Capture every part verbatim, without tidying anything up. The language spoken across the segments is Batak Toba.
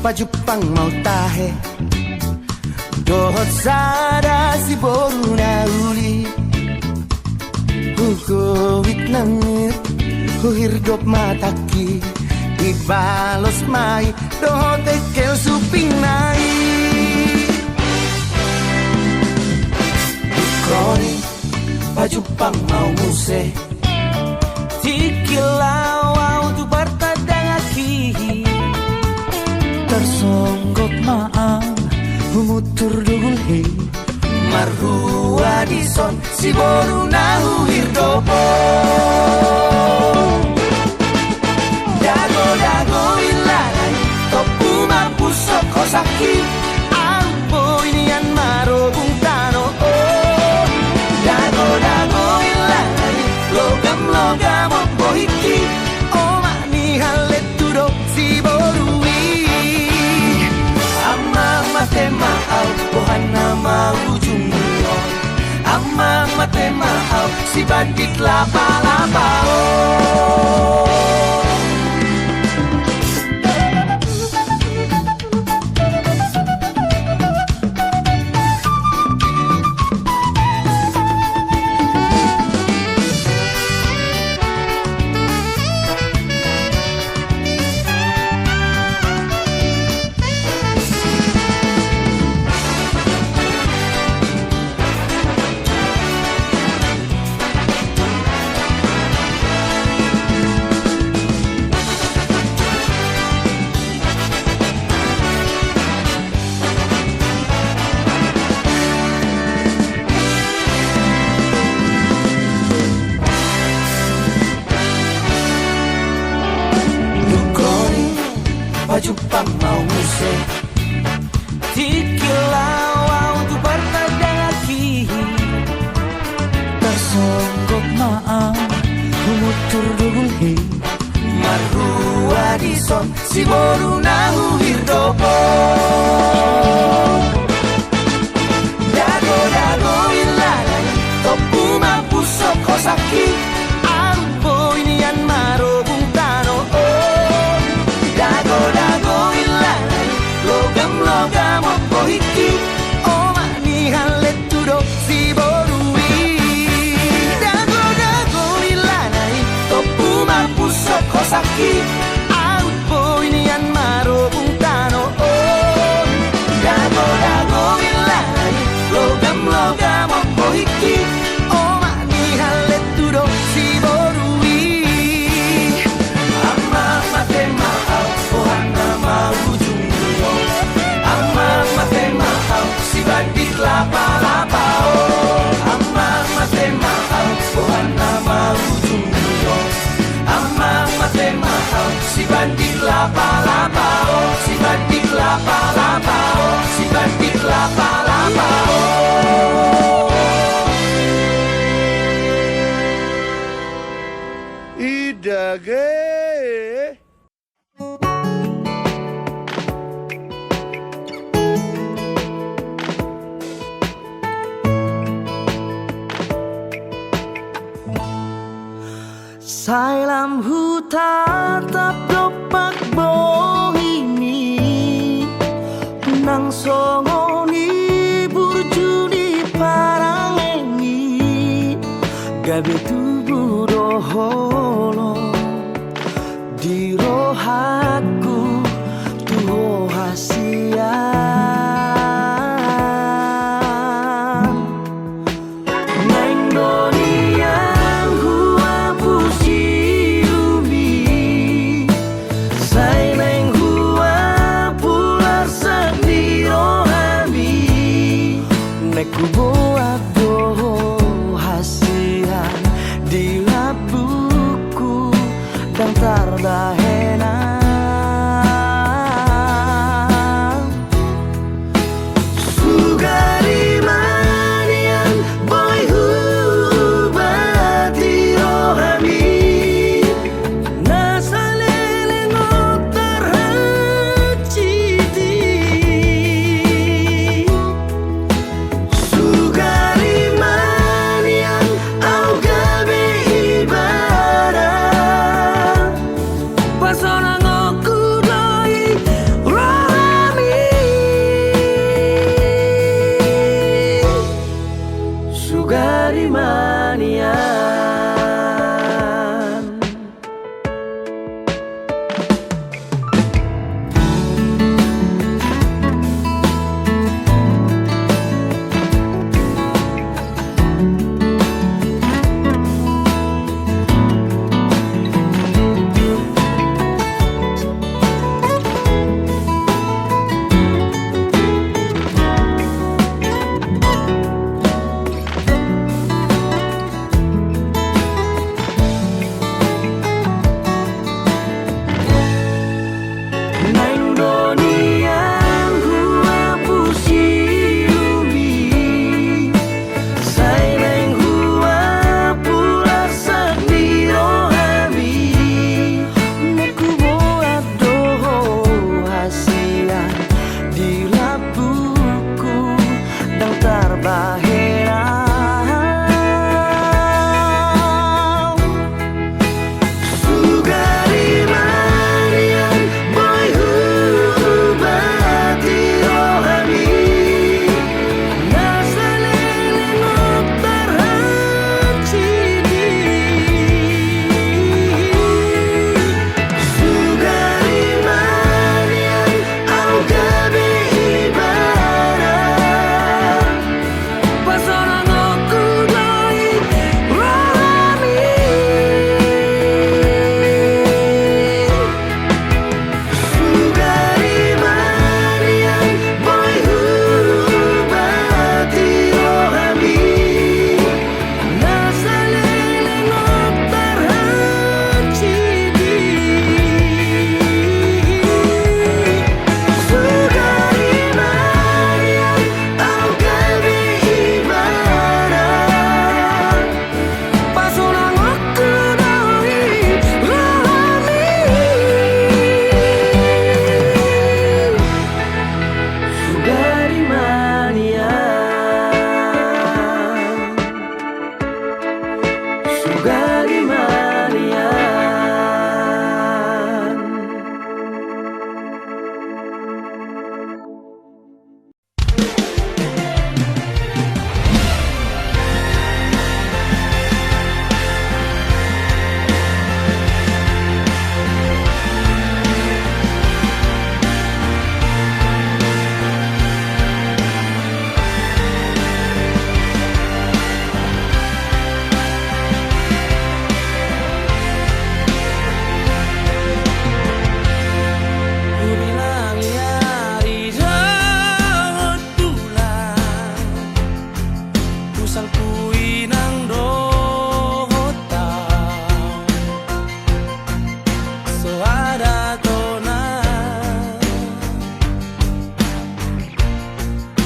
Pajumpang ma au tahe dohot sada siboru na uli. Hugowit nangir, huhirdop ma tangki, dibalos ma i dohot engkel supingna i. Dungkon i pajumpang ma au muse, tingki laho au tu partandangan i. Tarsonggot ma au humutur dugul i, marhua dison siboru na huhirdop on. Dagodago ilana i, tompu ma pushot hosangki, aut boi nian marobung tano on. Dagodago ilana i, logamlogam on bohingki, omak ni hallet tu do siboru i. Amang mate ma au, boha nama ujung ni on. Amang mate ma au, si bandit lapalapa on. Dungkon i pajumpang ma au muse, tingki laho au tu partandangan i. Tarsonggot ma au humutur dugul i, marhua dison siboru na huhirdop on. Dagodago ilana i, tompu ma pushot hosangki, aut boi nian marobung tano on. Dagodago ilana i, logamlogam on bohingki, omak ni hallet tu do siboru i. Dagodago ilana i, tompu ma pushot hosangki, aut boi nian marobung tano on. Dagodago ilana i, logamlogam on bohingki, omak ni hallet tu do siboru i. Amang mate ma au, boha nama ujung ni on. Amang mate ma au, si bandit lapalapa on. Amang mate ma au, boha nama ujung ni on. Amang mate ma au, si bandit lapalapa on. Si bandit lapalapa on. Si bandit lapalapa on. Idage. Sai lam hutatap dompak bohimi, nang songon i burju ni parange i, gabe tubu do holong di rohangku tu ho hasian. Naeng do nian huapusi siumi, sai naeng huapular sandiri rohami. Naeng huboan do ho hasian di lambungku, ndang tardahenan.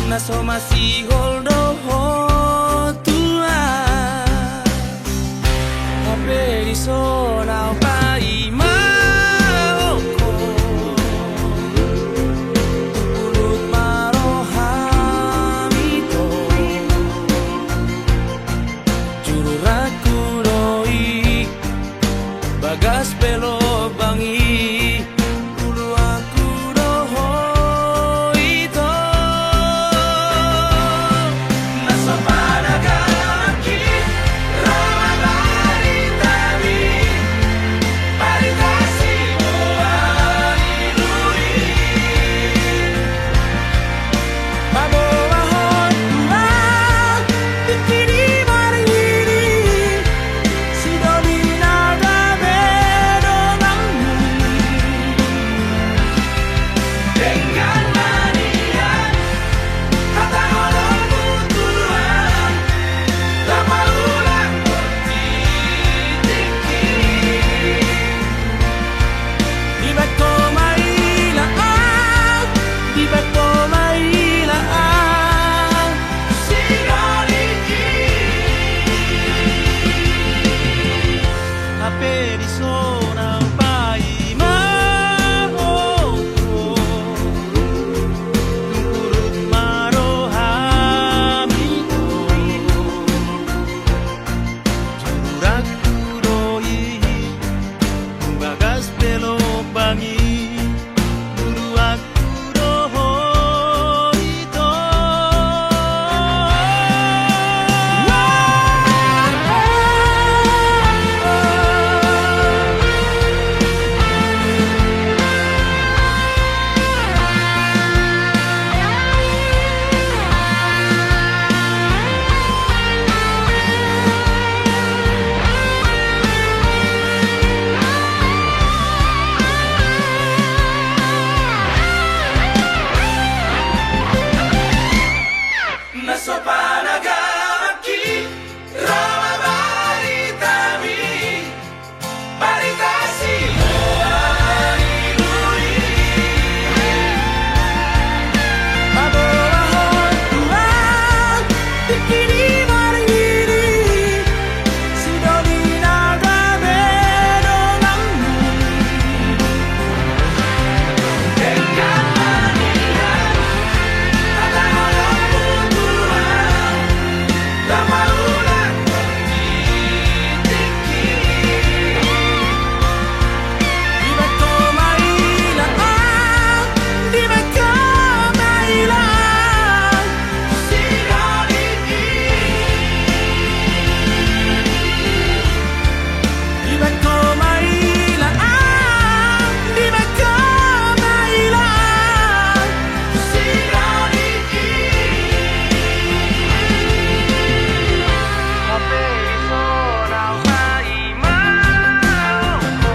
Na so masihol do ho Tuhan. Hape dison ahu paima ho. Turut ma roham ito. Jururakku do i, bagas pe lobang i. Uluanku do ho ito. Na so panagangki ro ma baritami, barita simuar i. Paboahon Tuhan, tingki di margiri, sidoli na gabe donganmu. Denggan ma nian hata holongmu Tuhan, lapalulang tingki. Dibahen Ho ma ila ahu, dibahen Ho ma ila ahu. Sidoli i. Hape dison ahu paima ho. Turut ma roham ito. Jururakku do i, bagas pe lobang i. Uluanku do ho ito. Na so panagangki ro ma baritami, barita simuar i. Paboahon Tuhan, tingki di margiri, sidoli na gabe donganmu. Denggan ma nian hata holongmu Tuhan, lapalulang tingki. Dibahen Ho ma ila ahu, dibahen Ho ma ila ahu. Sidoli i. Dibahen Ho ma ila ahu, dibahen Ho ma ila ahu. Sidoli i. Hape dison ahu paima ho.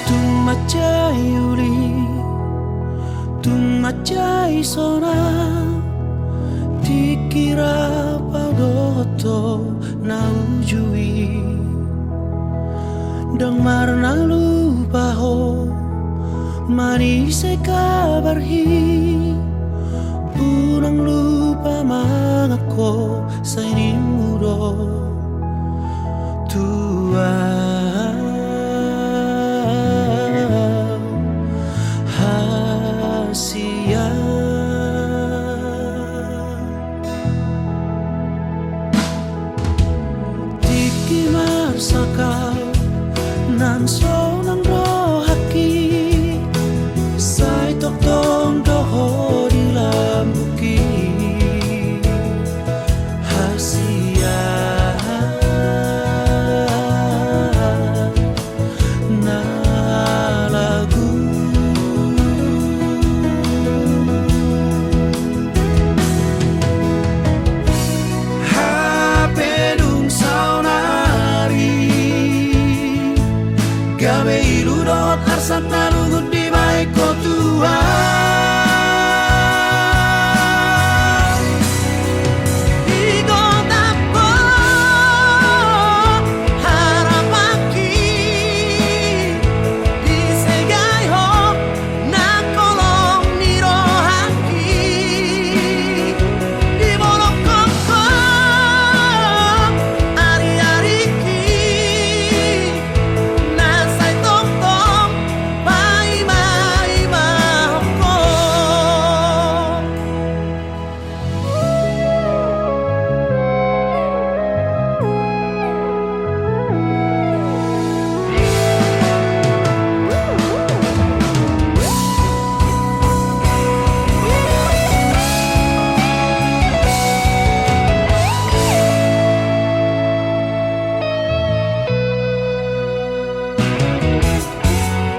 Tung mansai uli, tung mansai sonang, tingki ra padothon na uju i. Ndang marnalupa ho manise kabar i, unang lupa manganhon sai ninmu do tu ahu hasian. Tingki marsangkap nang sonang rohangki, sai tongtong do ho di lambungki hasian. Saluhut dibahen Ho Tuhan. Di gotap Ho harapanki, disegai Ho nang holong ni rohangki, dibolongkon Ho ariariki, na sai tongtong paimaimahon Ho.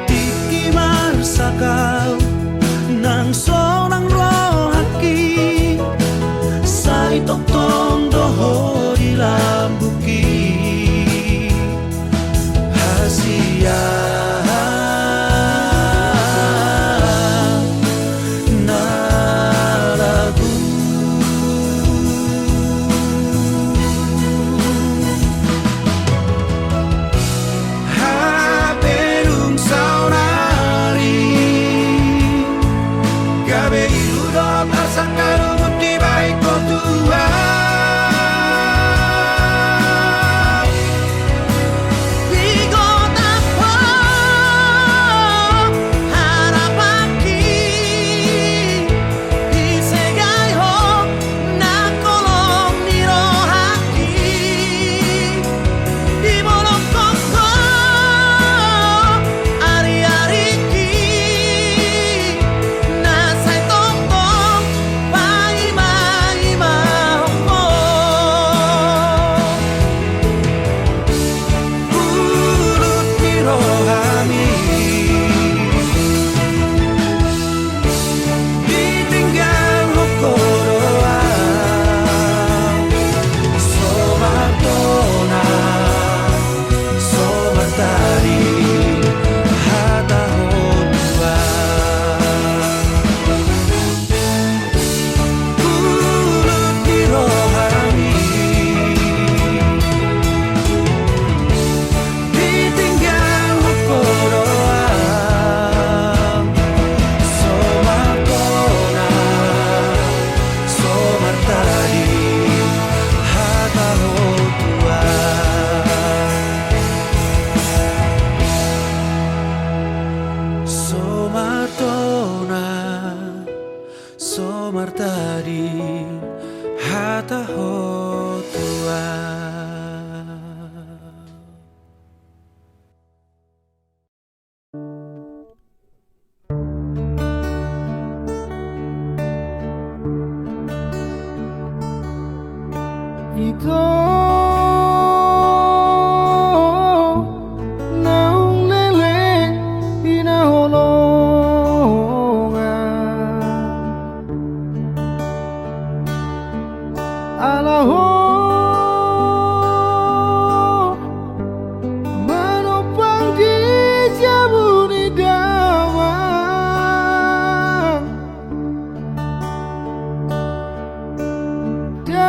Tingki marsangkap nang sonang rohangki, sai tongtong do Ho di lambungki. Hasian na lagu. Hape dung saonari, gabe ilu dohot arsak na lungun dibahen Ho Tuhan. Di gotap Ho harapanki, disegai Ho nang holong ni rohangki, dibolongkon Ho ariariki, na sai tongtong paimaimahon Ho. Ulut ni rohami, ditinggalhon Ho do ahu, so martona, so martading hata Ho Tuhan. Ulut ni rohami, ditinggalhon Ho do ahu, so martona, so martading hata Ho Tuhan. So martona, so martading hata Ho Tuhan. Ito naung leleng hinaholongan, ala Ho manompang di jabu ni damang. Ndang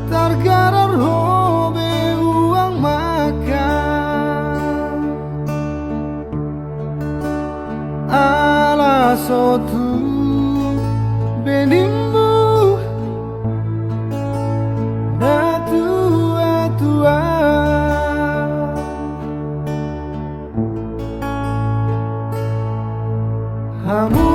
targarar Ho be uang makan, ala so tung be nimmu natuatua. Hamu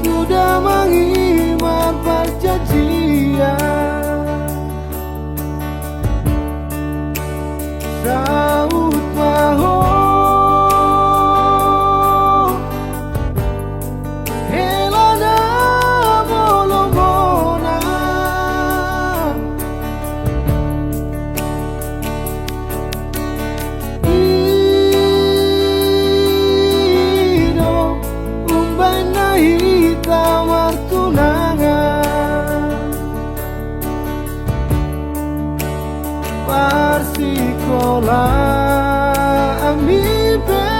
tu damang i marparjanjian, saut ma ho hela na molomona. Pe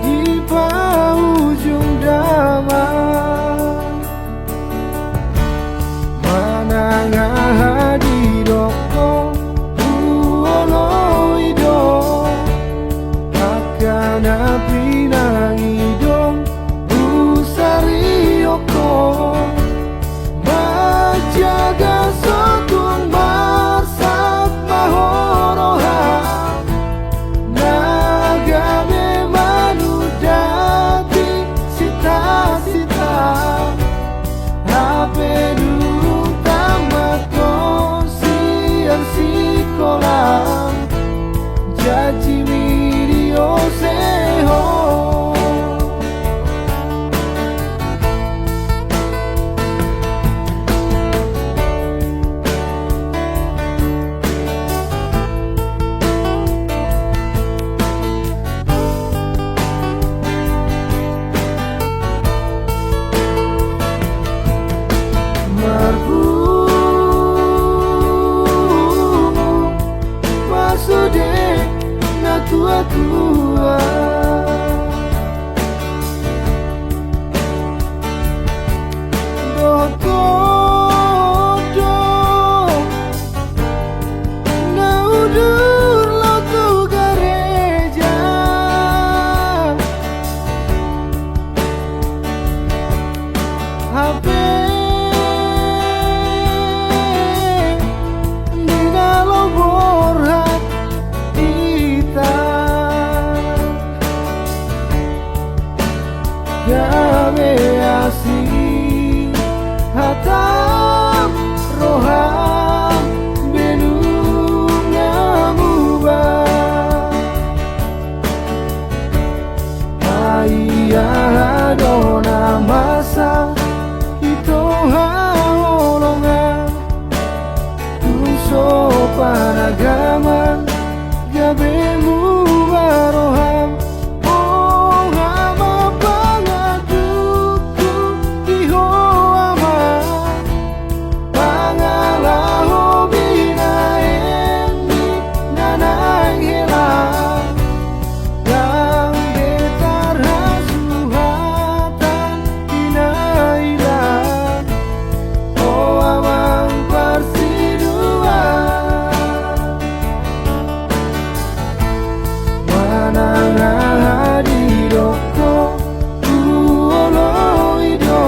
di paujung damang, manang aha didok ho, huoloi do angka na pinangidong, husarihon ho. Manjaga sotung marsat ma ho roham, na gabe manundati sitasita. Hape dung tamat ho sian sikola, janjimi diose ho. Marpungu ma sude natuatua. Dohot ho do na udur lau tu gareja. Hape di na laho borhat hita, gabe asi hatam roham be nunga muba. Ai aha do na masa i toha holongan, tung so panagaman gabe muba roham. Boha ma pangaduku di ho ama, pangalaho binahen ni na naeng hela, ndang be tarhasuhatan di na hela. O amang parsiduan, manang aha didok ho, huoloi do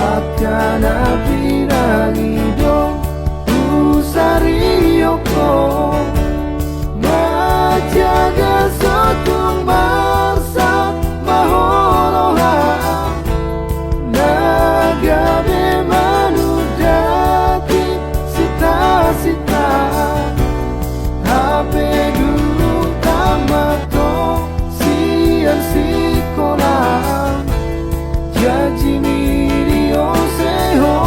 angka na pinangidong, husarihon ho. Manjaga sotung marsat ma ho roham, na gabe manundati sitasita. Hape dung tamat ho sian sikola, janjimi diose ho.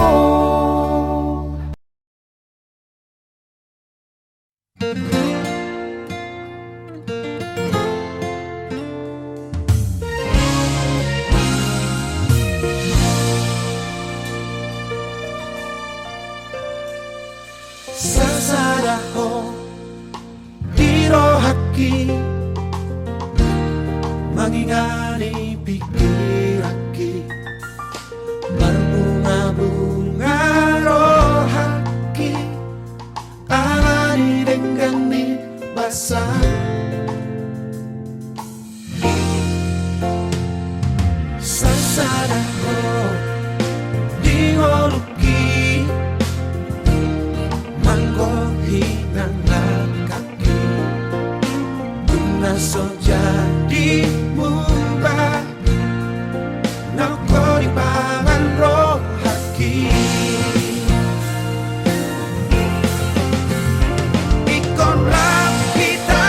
Sasada ho di rohangki, mangingani pingkiranki, marbungabunga rohangki, ala ni denggan ni basa. Sasada ho di ngolungki, manggohi nang langkangki, dung na so jadi muba. Nang ho dipangan rohangki. Ingkon rap hita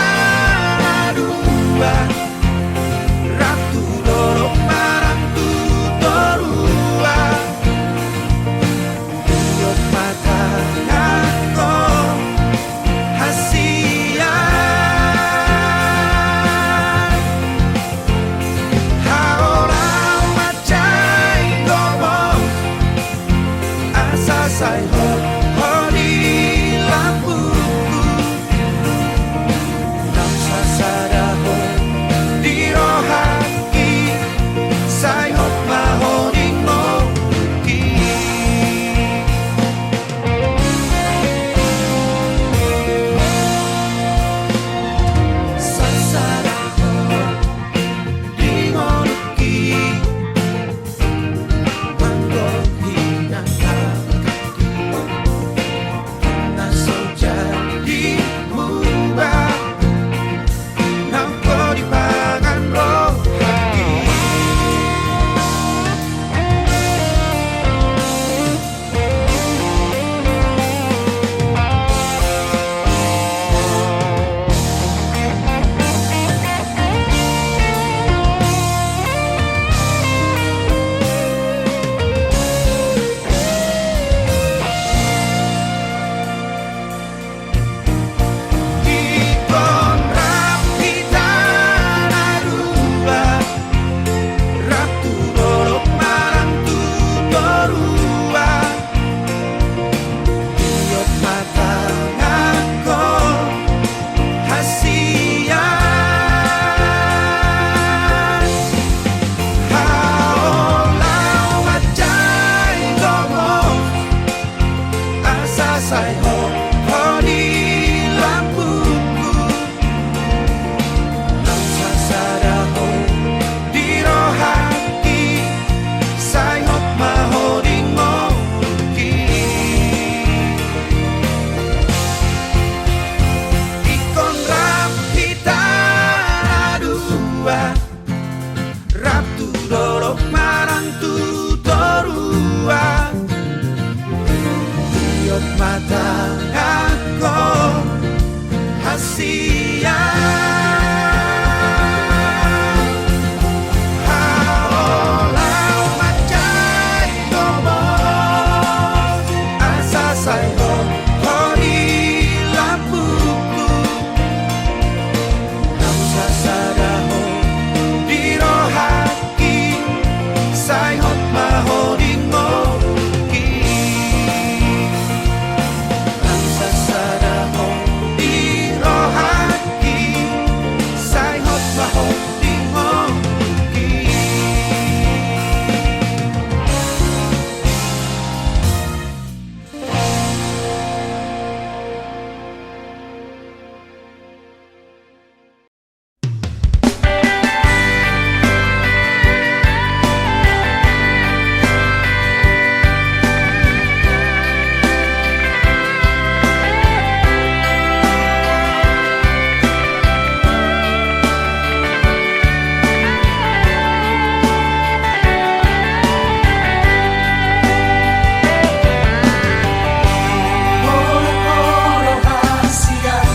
Ia, haholao manjadi gomos, asa sai hot ho di lambungku. Naung sasada ho di rohangki, sai hot ma ho di ngolungki. Naung sasada ho di rohangki, sai hot ma ho di ngolungki. Holan ho do hasian,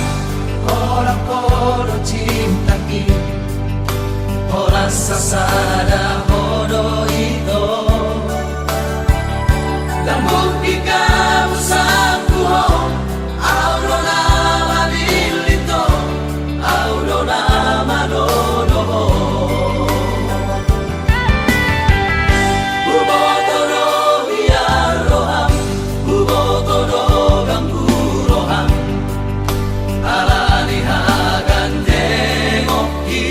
holan ho do cintaki, holan sasada ho do ito. Lambungki gamusangku ho, au do na malilito, au do na manodo ho. Huboto do hian roham, huboto do ganggu roham, ala ni hagandengki.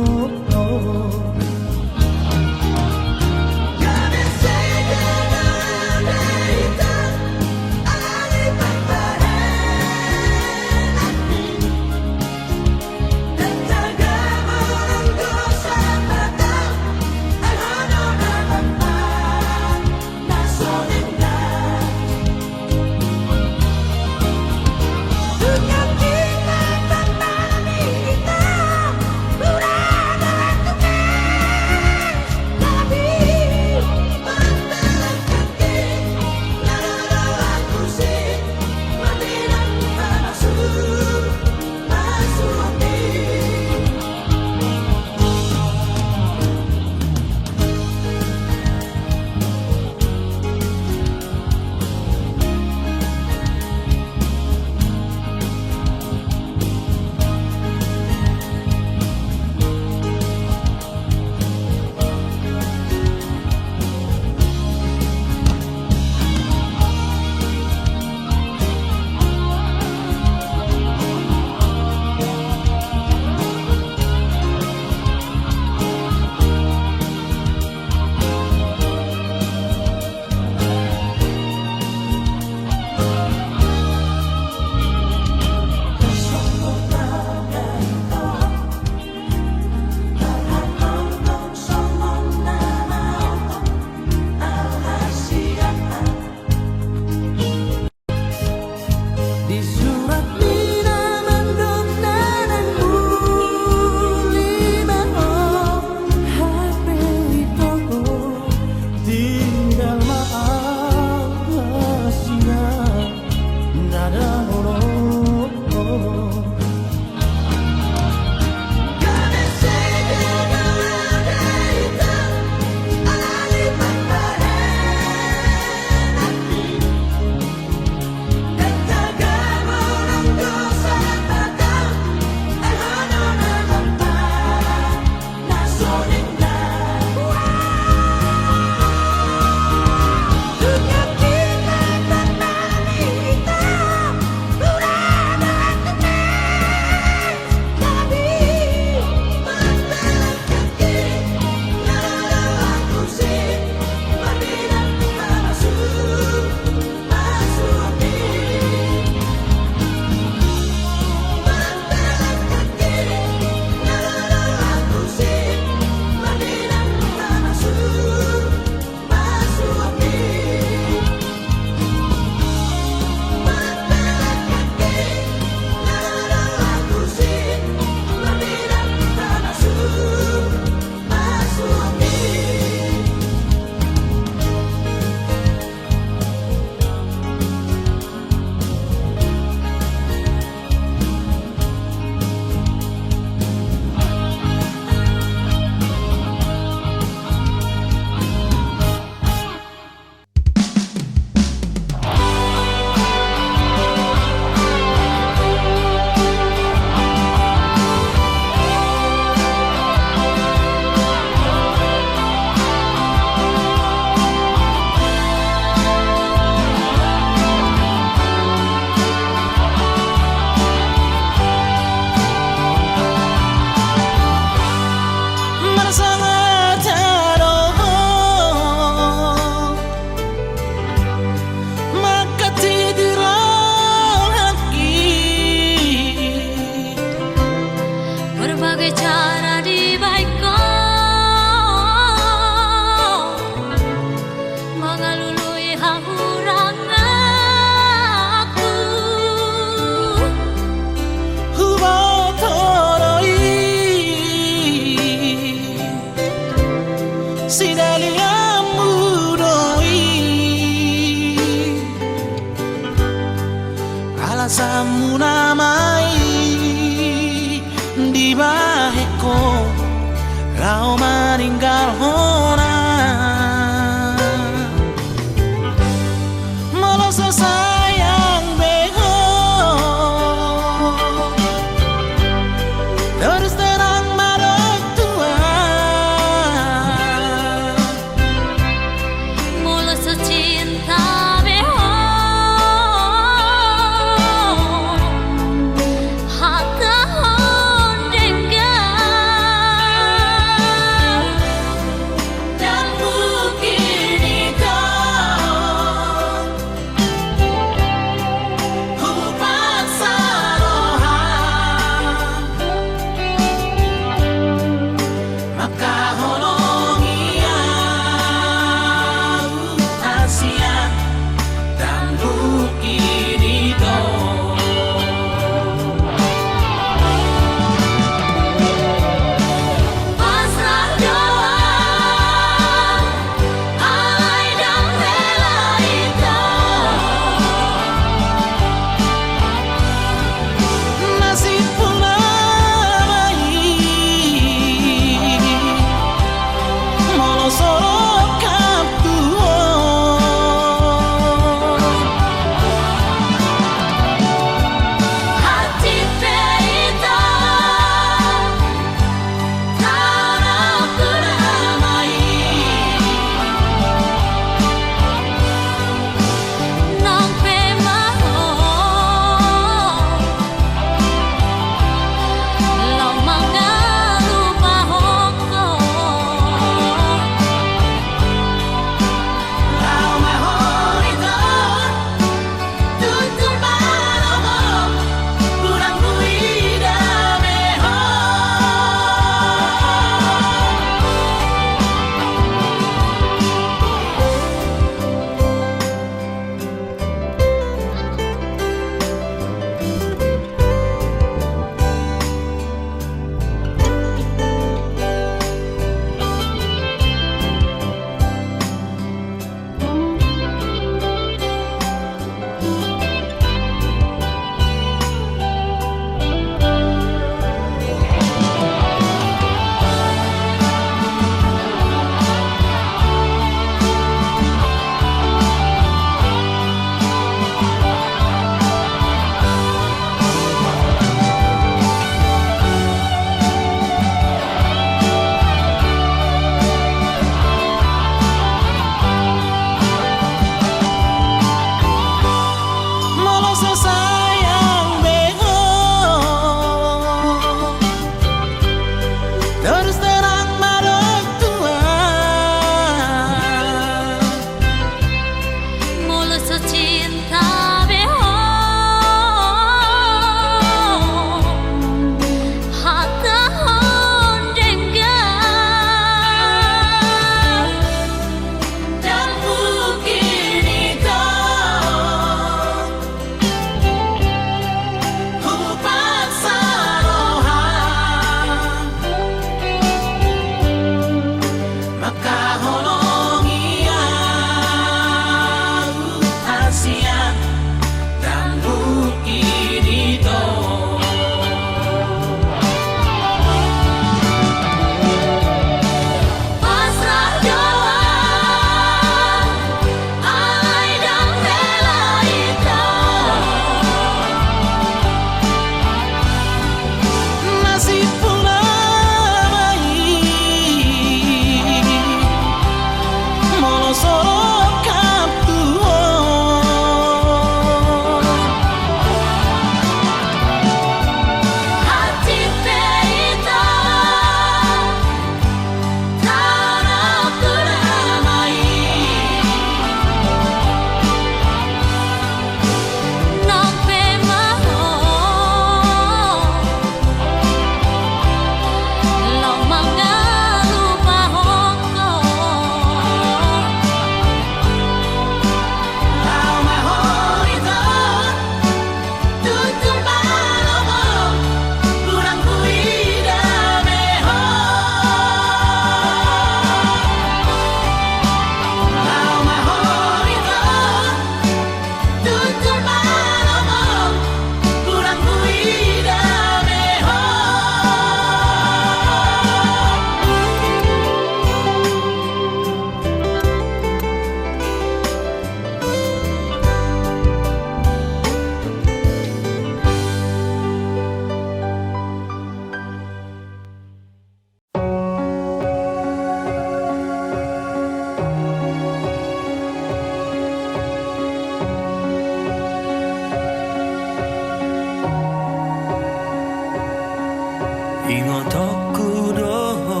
Ingotonku do ho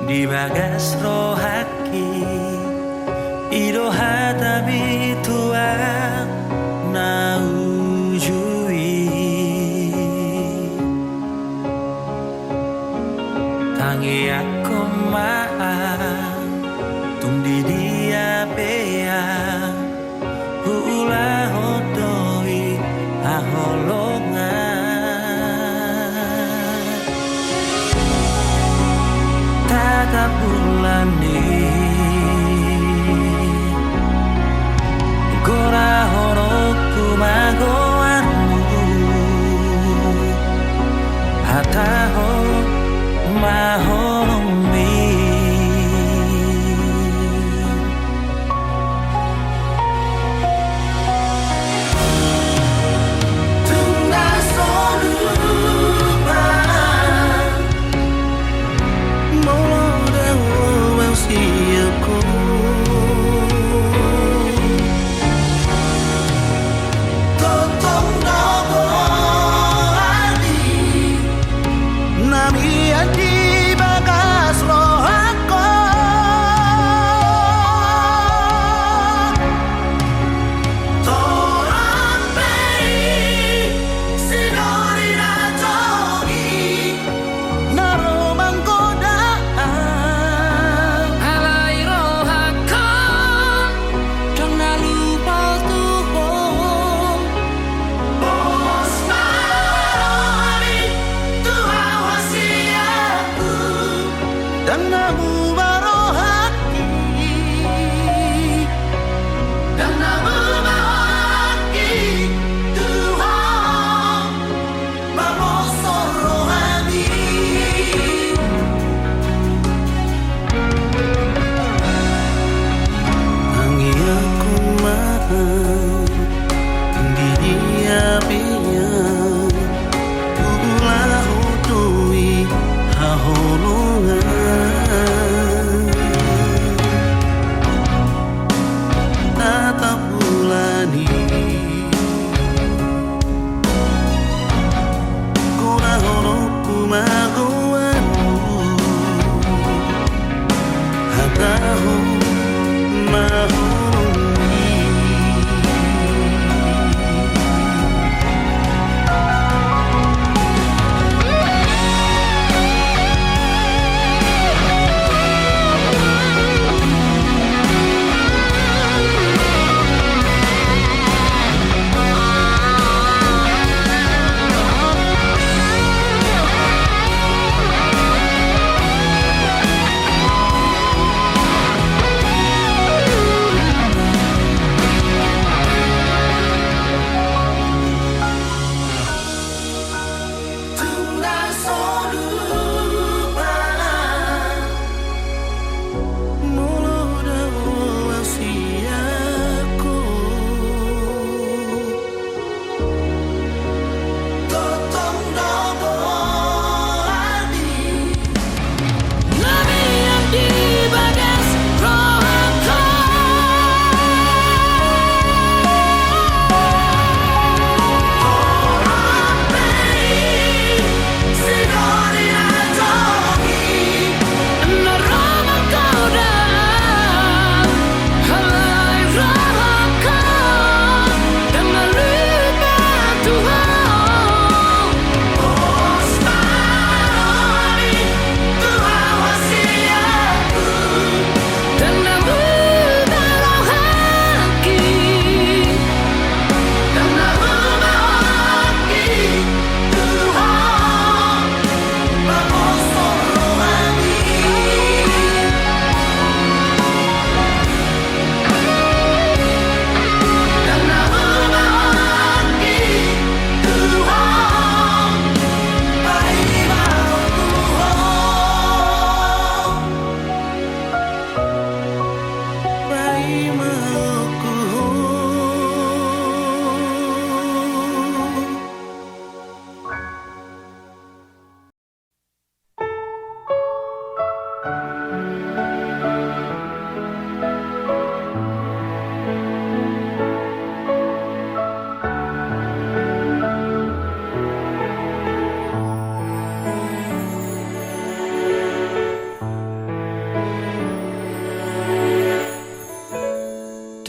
di bagas rohangki, i do hataMi Tuhan na uju i. Tangiangkon ma, tung di dia pe au, huulahon do i haholongan. Tatap ula ni gorahononku ma goarMu, hatahon ma holongMi. Tung na so lupa molo dao bang siap ho. Tongtong do goarMi na mian di bagas rohangkon. Torang pe i, sinori na tongi, na ro manggoda au. Alai rohangkon ndang na lupa tu Ho. Pos ma rohaMi tu hau hasianku. Ndang na muba rohangki. Ndang na muba rohangki tu Ho. Maposo rohaMi. Tangiangkon ma, di dia pe au, huulahon do i haholongan. Tatap ula ni gorahononku ma goarMu, hatahon ma holongMi.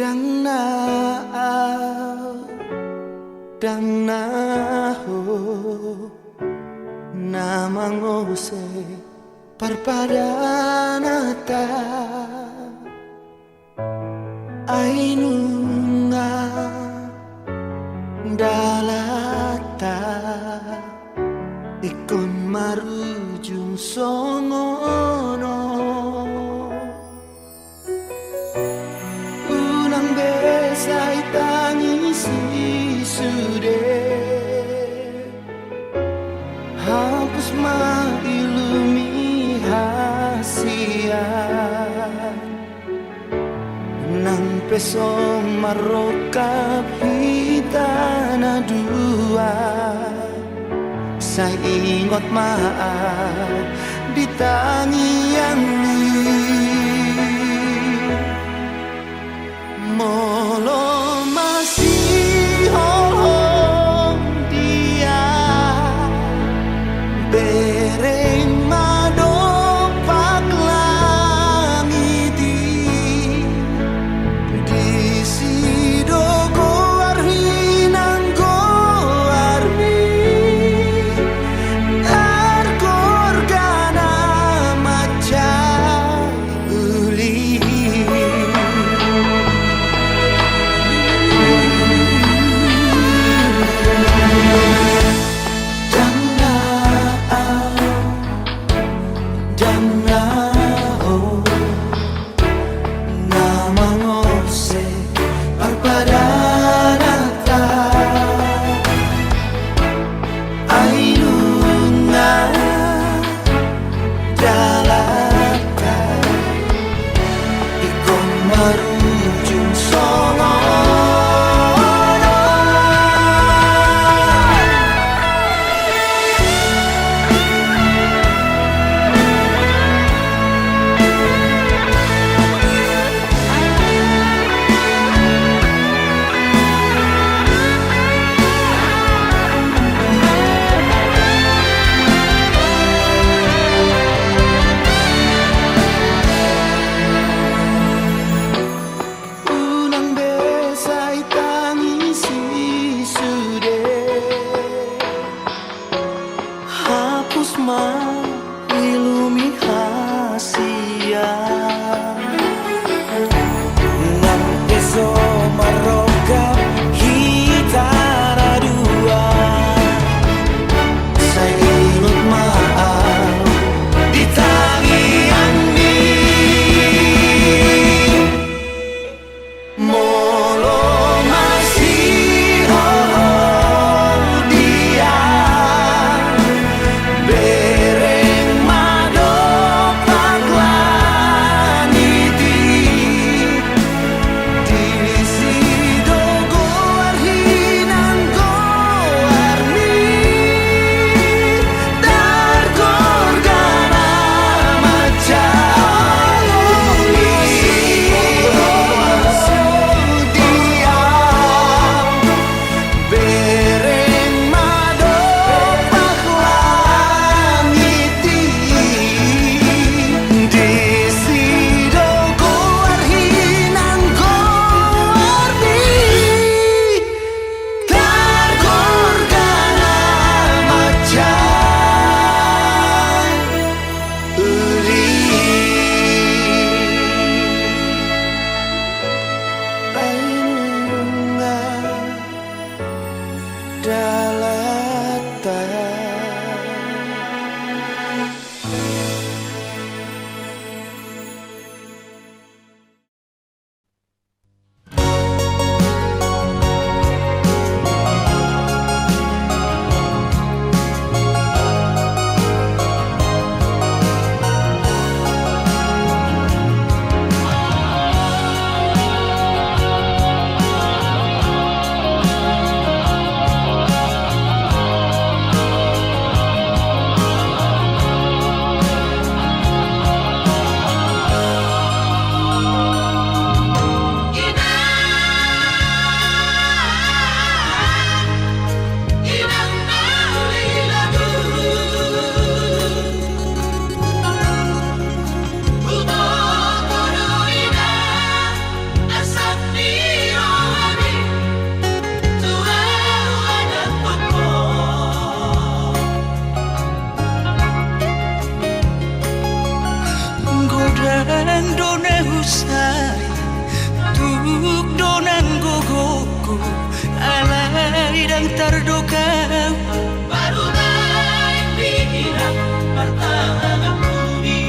Ndang na au, ndang na ho, na mangose parpadananta. Ai nunga dalanta ingkon marujung songon on. Unang be sai tangisi sude, hapus ma ilu ni hasian. Nang pe so marrongkap hita na dua, sai ingot ma au di tangiangmi. Molo masihol ho dia, bereng ma dompak langit i. Disi do goarhi nang goarmi, margorga na mansai uli. Ndang na au, ndang na ho, na mangose parpadananta. Ai nunga dalanta ingkon marujung songon on. Tardokam baru naik pikiran martahan pudi.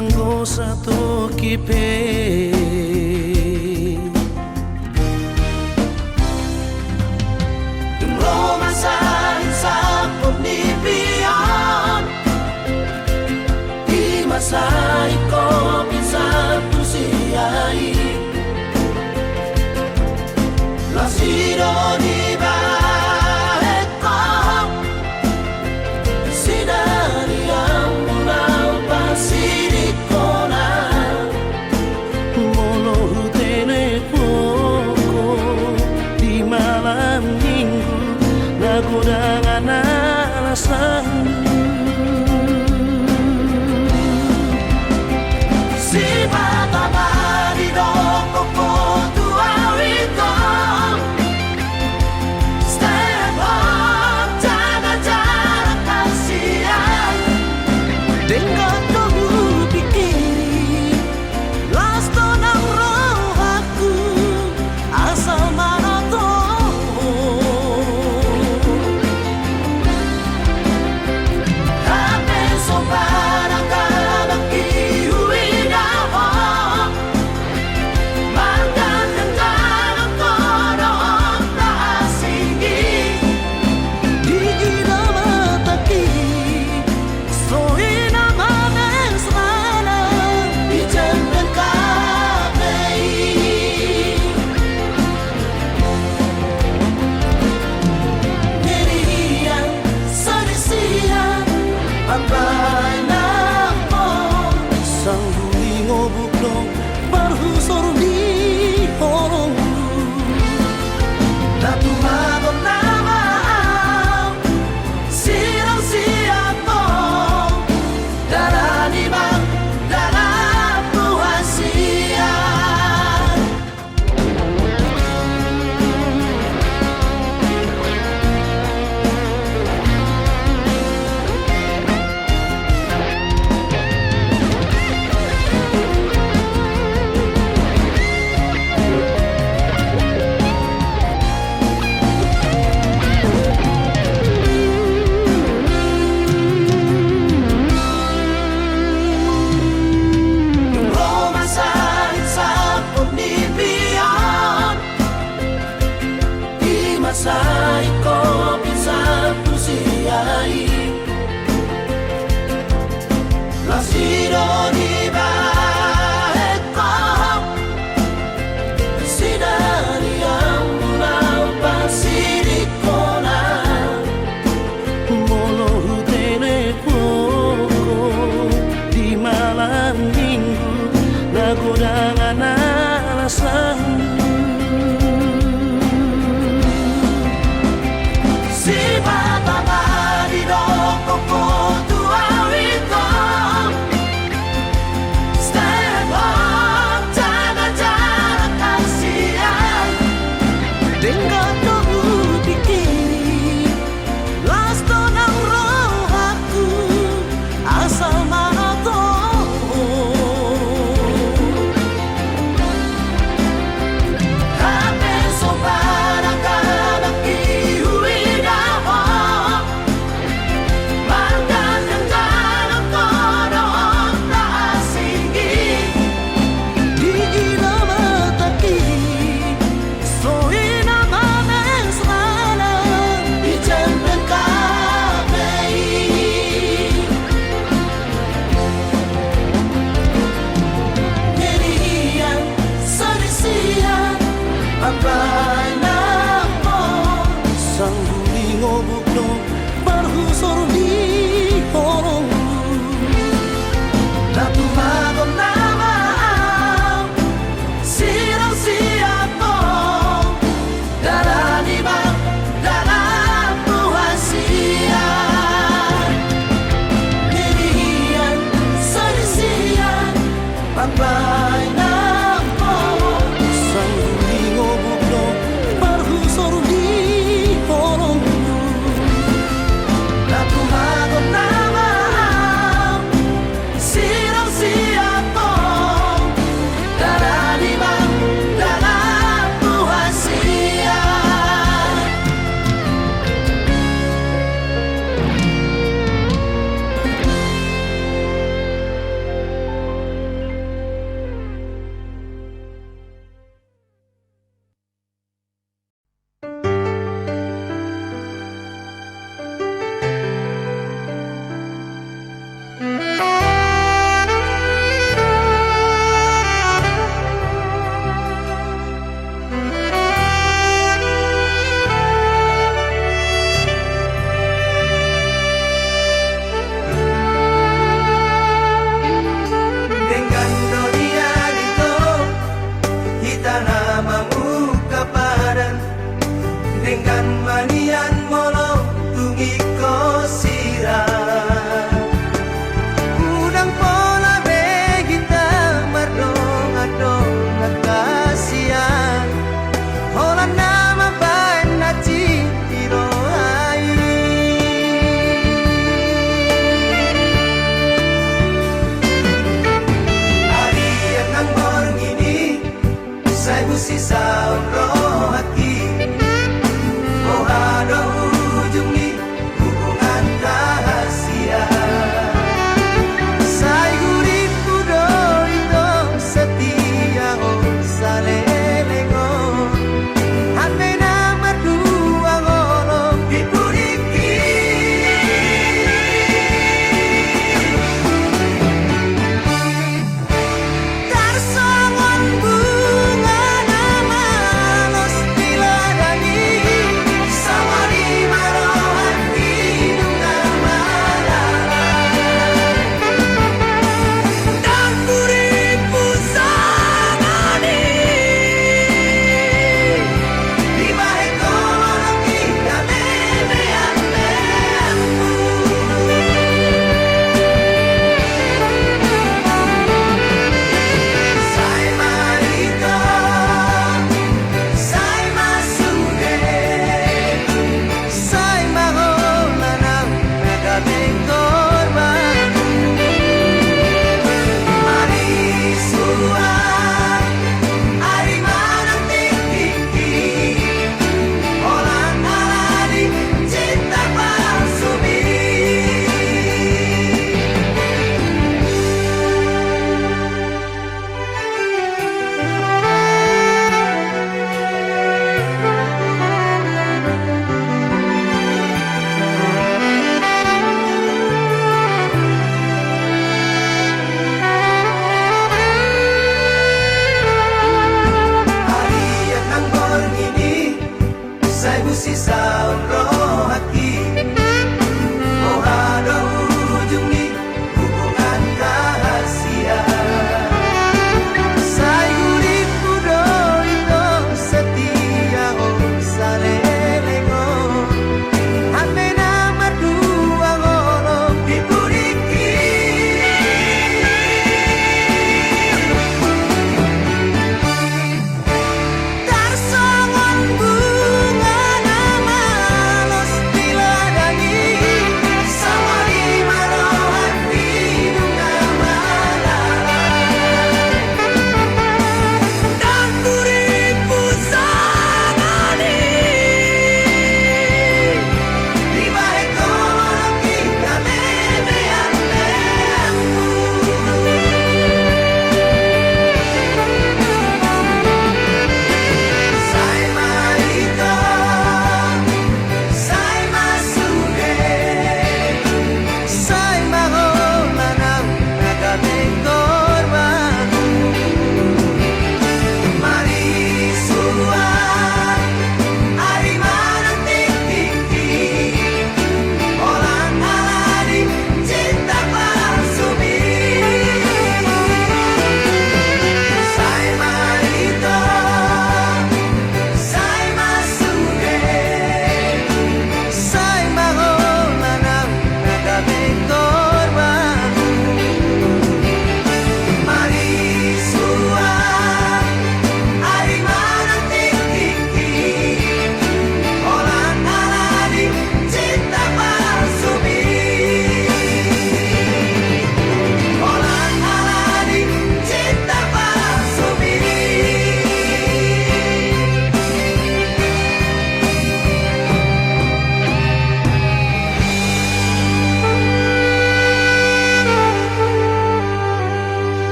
Anggo satoki pe. Dung ro masa ni sampuk ni pion, di masa i ho pinsan tu si ai. Las i do dibahen ho, sinari ahu na hupasiding hona. Molo hutelepon ho di malam minggu, na godang alasan. Si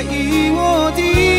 Iwoti